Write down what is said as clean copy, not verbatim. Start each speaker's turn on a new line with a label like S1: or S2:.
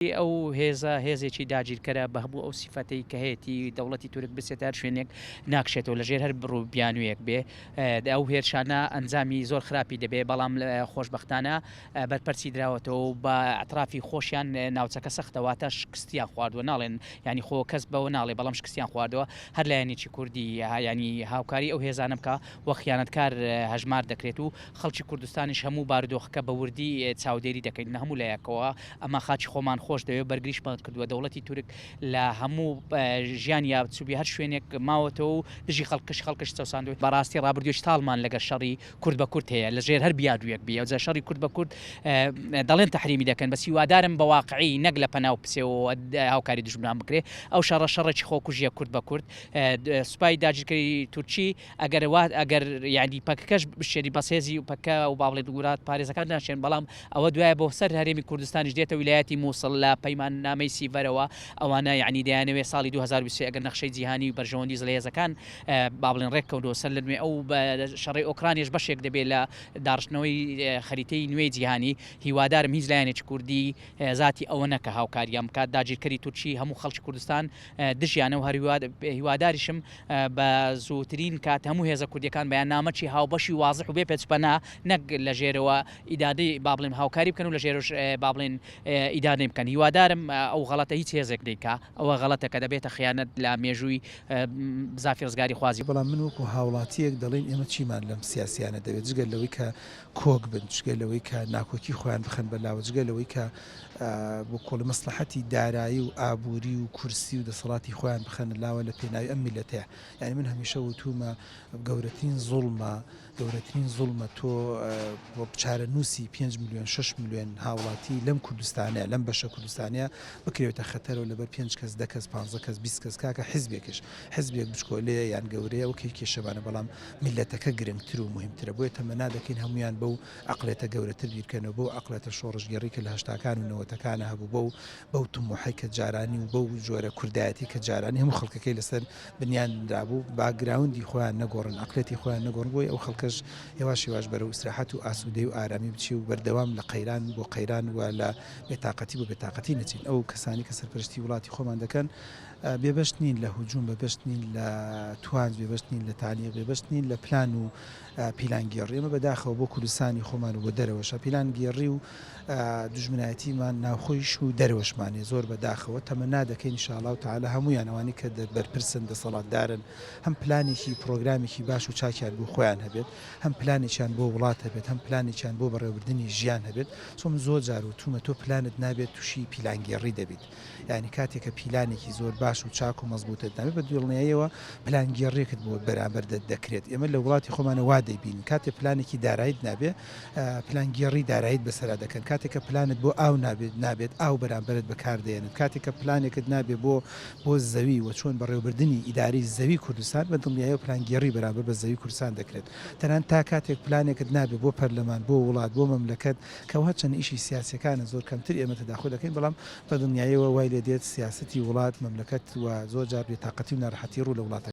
S1: ئەو هێزە هێزێکی داگیرکەرە بە هەموو ئەو سیفەتەی کە هەیەتی دەوڵەتی تورک بچێتە هەر شوێنێک ناکشێتەوە لە ژێر هەر بڕ و بیانوویەک بێ ئەو هێرشانە ئەنجامی زۆر خراپی دەبێ بەڵام خۆشبەختانە بەرپەرچی دراوەتەوە و بە ئەترافی خۆشیان ناوچەکە سەختە واتە شکستیان خواردووە ناڵێن یانی خۆ کەس بەوە ناڵێ بەڵام شکستیان خواردووە هەر لایەنێکی کوردی یانی هاوکاری ئەو هێزانە بکا وە خیانەتکار هەژمار دەکرێت و خەڵکی کوردستانیش هەموو بارودۆخەکە بە وردی چاودێری دەکەین لە هەموو لایەکەوە ئەمە خاکی خۆمان خۆش دەوێت بەرگریشمان کردووە دەوڵەتی تورک لە هەموو ژیانیا چوبی هەر شوێنێک ماوەتەوە و دژی خەڵکش خەڵکش چەوساندووە بەڕاستی ڕابردووێکی تاڵمان لەگەر شەڕی کورد بە کورد هەیە لە ژێر هەر بیانوویەک بی ئەوجا شەڕی کورد بە کورد دەڵێن تەحریمی دەکەن بەس هیوادارم بە واقعی نەک لە پەنا و پسێوەوە هاوکاری دوژمنان بکرێ ئەو شەڕە شەڕێکی خۆکوژیە کورد بە کورد سوپای داگیرکەری تورکی ئەگەر وا ئەگەر یانی پەکەکەش بشێنی بەس هێزی پەکە و با بڵێن ورات پارێزەکان ناشێن بەڵام ئەوە دوایە بۆ سەر هەرێمی کوردستانیش دێتە ویلایەتی مووسڵ لە پەیماننامەی سیڤەرەوە ئەوانە یانی دەیانەوێت ساڵی 2023 ئەگەر نەخشەی جیهانی و بەرژەوەندی زلهێزەکان با بڵێن ڕێککەوتەوە سەر لە نوێ ئەو شەڕەی ئۆکرانیش بەشێک دەبێت لە داڕشتنەوەی خەریتەی نوێی جیهانی هیوادارم هیچ لایەنێکی کوردی زاتی ئەوە نەکە هاوکاریان بکات داگیرکەری تورکی هەموو خەڵکی کوردستان دژیانە و هەروهیواداریشم بە زووترین کات هەموو هێزە کوردیەکان بەیاننامەکی هاوبەشی وازح و بێ پێچپەنا نەک لە ژێرەوە ئیدادەی با بڵێن هاوکاری بکەن و لە ژێرەوەش با بڵێن ئیدانەی بکەن هیوادارم ئەو غەڵەتە هیچ هێزێک نەیکا ئەوە غەڵەتە کە دەبێتە خیانەت لە مێژووی بزافی ڕزگاری خوازی.
S2: بەڵام من وەکو هاوڵاتیەک دەڵێین ئێمە چیمان لەم سیاسیانە دەوێت جگە لەوەی کە کۆک بن جگە لەوەی کە ناکۆکی خۆیان بخەن بە لاوە جگە لەوەی کە بۆ کۆڵی مەسڵەحەتی دارایی و ئابووری و کورسی و دەسەڵاتی خۆیان بخەنە لاوە لە پێناوی ئەم میللەتەیە یانی من هەمیشە وتوومە گەورەترین زوڵمە گەورەترین زوڵمە تۆ چارەنووسی 5 ملیۆن 6 ملیۆن هاوڵاتی لەم کوردستانەیە لەم بەشە کوردستانەیە بکرێتە خەتەرەوە لەبەر پێنج کەس دە کەس پانزە کەس 20 کەس کاکە حزبێکش حزبێک بچکۆلەیە یان گەورەیە وەکەی کێشەمانە بەڵام میللەتەکە گرنگتر و موهیمترە بۆیە تەمەنا دەکەین هەموویان بەو عەقڵێتە گەورەتر بیرکەنەوە بەو عەقڵێتە شۆڕشگێڕی کە لە هەشتاکان و نەوەتەکانا هەبوو بەو بەو تموحەی کە جارانی و بەو جۆرە کوردایەتی کە جارانی هەموو خەڵکەکەی لەسەر بنیان نرابوو باکگراوندی خۆیان نەگۆڕن عەقڵێتی خۆیان نەگۆڕن بۆیە ئەو خەڵکەش هێواش هێواش بەرەو ئیسراحەت و ئاسوودەی و ئارامی بچێ و بەردەوام لە قەیران بۆ قەیران و لە بێتاقەتی بۆ بێتاقەتی نەچین ئەو کەسانی کە سەرپەرشتی وڵاتی خۆمان دەکەن بێبەش نین لە هجوم، بێبەش نین لە توانج، بێبەش نین لە تەعلیق، بێبەش نین لە پلان و پیلانگێڕی. ئێمە بەداخەوە بۆ کوردستانی خۆمان و بۆ دەرەوەشە پیلانگێڕی و دوژمنایەتیمان ناوخۆیش و دەرەوەشمان هەیە. زۆر بەداخەوە تەمەنا دەکەین ان شاء اللە تعالی هەموویان ئەوانەی کە بەرپرسن، دەسەڵاتدارن، هەم پلانێکی پرۆگرامێکی باش و چاکیان بۆ خۆیان هەبێت، هەم پلانێکیان بۆ وڵات هەبێت، هەم پلانێکیان بۆ بەڕێوەبردنی ژیان هەبێت. چۆن من زۆر جار وتوومە تۆ پلانت نابێت تووشی پیلانگێڕی دەبیت. یانی کاتێک کە پیلانێکی زۆر باش و چاک و مەزبووتت نابێت بە دڵنیاییەوە پلانگێڕیەکت بۆ بەرامبەر دەکرێت ئێمە لە وڵاتی خۆمانە وا دەیبینین کاتێ پلانێکی دارایت نابێ پلانگێڕی دارایت بەسەرا دەکەن کاتێک کە پلانت بۆ ئاو نابێت نابێت ئاو بەرامبەرت بەکاردێنن کاتێک کە پلانێکت نابێ بۆ بۆ زەوی و چۆن بەڕێوەبردنی ئیداری زەوی کوردستان بە دڵنیاییەوە پلانگێڕی بەرامبەر بە زەوی کوردستان دەکرێت تەنانەت تا کاتێک پلانێکت نابێ بۆ پەرلەمان بۆ وڵات بۆ مەملەکەت کە هەرچەند ئیشی سیاسیەکانە زۆر کەمتر ئێمە تەداخول دەکەین بەڵام بە دڵنیایەوە وای لێ دێت سیاسەتی وڵات مەملەکەت و زۆر جار بێتاقەتی و ناڕەحەتی ڕوو لە وڵاتەکە.